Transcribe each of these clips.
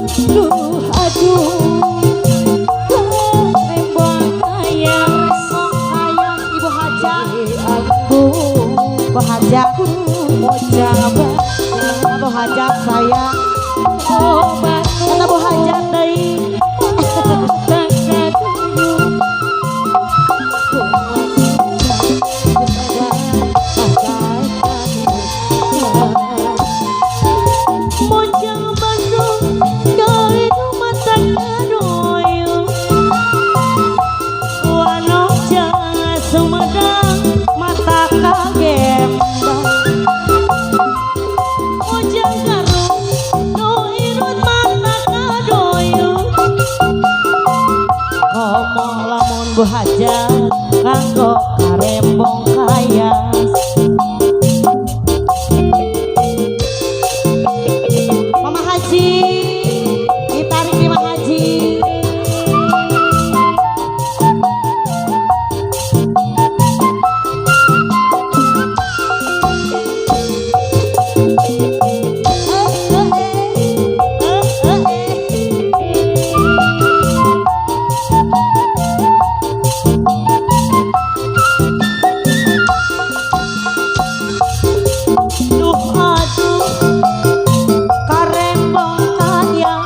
Duh aduh, karembong kaya. Kaya Ibu Hajat. Aku Bu Hajat. Mojang. Bu Hajat saya. Oh batu. Karena Bu Hajat deui. Mojang Bandung gawe mata kadoyo Wanoja Sumedang mata kagembang Mojang Garut nu irut mata kadoyo Komo lamun Bu Hajat kanggo karembong kaya. Mama Haji, ditarik di Mama Haji. Duh aduh, karembong kaya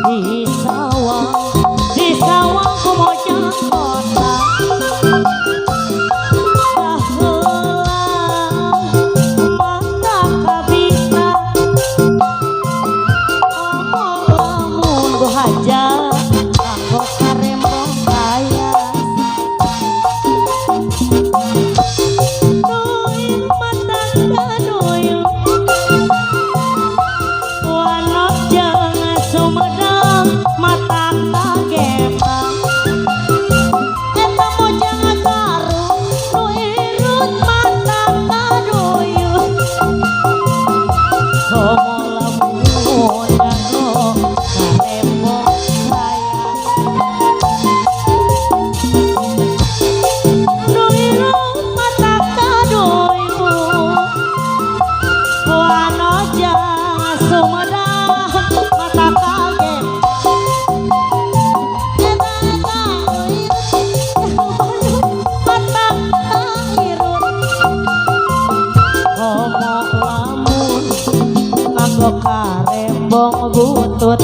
di sawah, di sawah kumojang kota baheula mata kabita omong lamun Bu Hajat kanggo karembong kaya. Duit mata kadoyo Wanoja Sumedang mata kagembang Eta mojang Garut nu irut mata kadoyo Komo lamun kanggo karembong kaya. Nu irut mata kadoyo Wanoja Sumedang mata kagembang Eta eta mata kairut Komo lamun nganggo karembong butut.